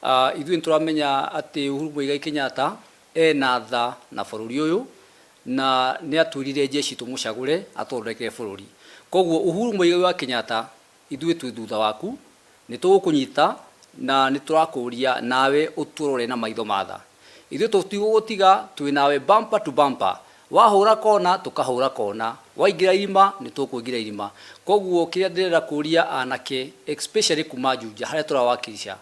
Ithuĩ nĩ tũramenya atĩ Uhuru Muigai Kenyatta ena tha na bũrũri ũyũ na nĩ atwĩrire jeshi tũmũcagũre atũthondekere bũrũri. Koguo Uhuru Muigai wa Kenyatta, ithuĩ twĩ thutha waku, nĩ tũgũkũnyita na nĩ tũrakũria nawe ũtũrore na maitho ma tha. Ithuĩ tũtigũgũtiga, twĩ nawe bumper to bumper. Wahũra kona tũkahũra kona, waingĩra irima nĩ tũkũingĩra irima. Koguo kĩrĩa ndĩrenda kũria anake, especially kuma Juja harĩa tũrawakilisha,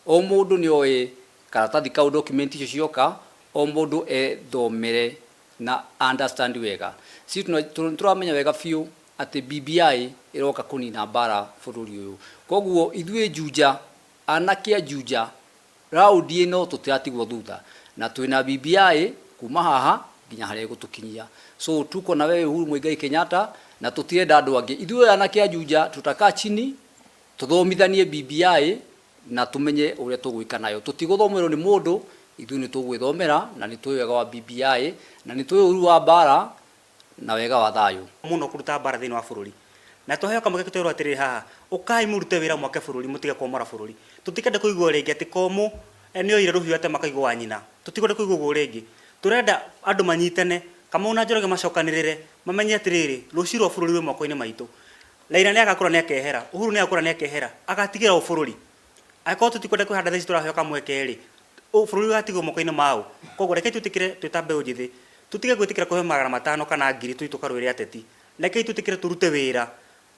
o mũndũ nĩ oĩ karatathi kau, document icio cioka, o mũndũ ethomere na understand wega. Si tũramenya wega biũ atĩ BBI ĩroka kũnina mbara bũrũri ũyũ. Koguo ithuĩ Juja, anake a Juja, raundi ĩno tũtiratigwo thutha na twĩna BBI kuma haha nginya harĩa ĩgũtũkinyia. So tuko na wewe, Uhuru Muigai Kenyatta, na tũtirenda andũ angĩ. Ithuĩ anake a Juja tutakaa chini tũthomithanie BBI na tũmenye ũrĩa tũgwĩka nayo. Tũtigũthomerwo nĩ mũndũ, ithuĩ nĩ tũgwĩthomera na nĩ tũĩ wega wa BBI na nĩ tũĩ ũru wa mbara na wega wa thayũ. Mũno kũruta mbara thĩinĩ wa bũrũri na twaheo kamweke twerwo atĩrĩrĩ, haha ũkai mũrute wĩra, mwake bũrũri, mũtige kwomora bũrũri. Tũtikenda kũigua rĩngĩ atĩ komũ nĩ oire rũhiũ atema kaigũ wa nyina. Tũtikwenda kũigua ũguo rĩngĩ. Tũrenda andũ manyitane, Kamau na Njoroge macokanĩrĩre, mamenye atĩrĩrĩ, rũciũ rwa bũrũri rwĩ moko-inĩ maitũ. Raila nĩ agakũra, nĩ akehera. Uhuru nĩ agakũra, nĩ akehera. Agatigĩra ũ bũrũri? Angĩkorwo tũtikwenda kwĩhanda thaa ici tũraheo kamweke rĩ, bũrũri ũgatigwo moko-inĩ ma ũ? Koguo rekei twĩtĩkĩre twĩ ta mbeũ njĩthĩ, tũtige gwĩtĩkĩra kũheo 500 kana 1000 tũthiĩ tũkarũĩre ateti. Rekei twĩtĩkĩre tũrute wĩra,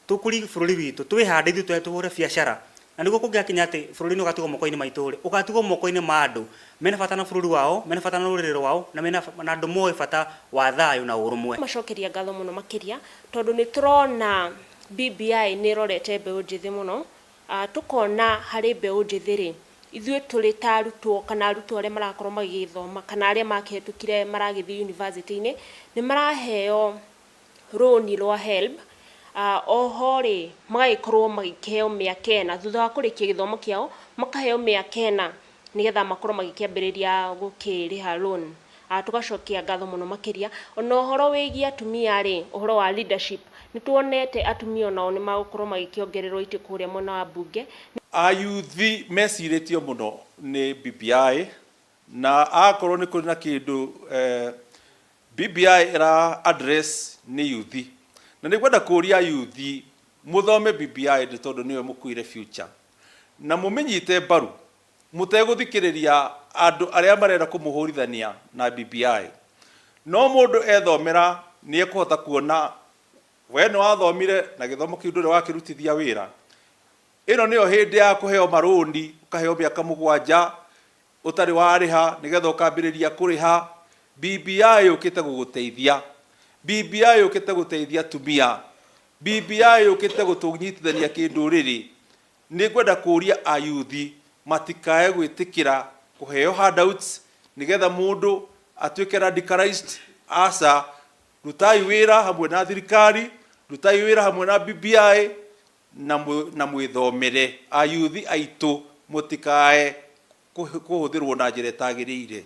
tũkũrie bũrũri witũ, twĩhande ithuĩ tũhũre biacara. Na nĩguo kũngĩgakinya atĩ bũrũri nĩ ũgatigwo moko-inĩ maitũ rĩ, ũgatigwo moko-inĩ ma andũ mena bata na bũrũri wao, mena bata na rũrĩrĩ rwao, na mena na andũ moĩ bata wa thayũ na ũrũmwe. Macokeria ngatho mũno makĩria tondũ nĩ tũrona BBI nĩ ĩrorete mbeũ njĩthĩ mũno. Tũkona harĩ mbeũ njĩthĩ rĩ, ithuĩ tũrĩ ta arutwo kana arutwo arĩa marakorwo magĩgĩthoma kana arĩa makĩhetũkire maragĩthiĩ university-inĩ, nĩ maraheo rũni rwa HELB. Oho rĩ, magagĩkorwo magĩkĩheo mĩaka 4 thutha wa kũrĩkia gĩthomo kĩao, makaheo mĩaka 4 nĩgetha makorwo magĩkĩambĩrĩria gũkĩrĩha loan. Tũgacokia ngatho mũno makĩria. Ona ũhoro wĩgiĩ atumia rĩ, ũhoro wa leadership, nĩ tuonete atumia onao nĩ magũkorwo magĩkĩongererwo itĩ kũrĩa mwena wa mbunge. Ayuthi mecirĩtio mũno nĩ BBI, na akorwo nĩ kũrĩ na kĩndũ BBI ĩra address nĩ yuthi, na nĩ ngwenda kũria yuthi mũthome BBI nĩ tondũ nĩyo mũkuire future na mũmĩnyite mbaru mũtegũthikĩrĩria andũ arĩa marenda kũmũhũrithania na BBI. No mũndũ ethomera nĩ ekũhota kuona we nĩ wathomire na gĩthomo kĩu ndũrĩ wakĩrutithia wĩra. Ĩno nĩyo hĩndĩ ya kũheo marũni, ũkaheo mĩaka 7 ũtarĩ warĩha nĩgetha ũkambĩrĩria kũrĩha. BBI yũkĩte gũgũteithia. BBI yũkĩte gũteithia atumia. BBI yũkĩte gũtũnyitithania kĩndũrĩrĩ. Nĩ ngwenda kũria ayuthi matikae gwĩtĩkĩra kũheo handouts nĩgetha mũndũ atuĩke radicalized. Aca, rutai wĩra hamwe na thirikari, rutai wĩra hamwe na BBI na mwĩthomere. Ayuthi aitũ, mũtikae kũhũthĩrwo na njĩra ĩtagĩrĩire.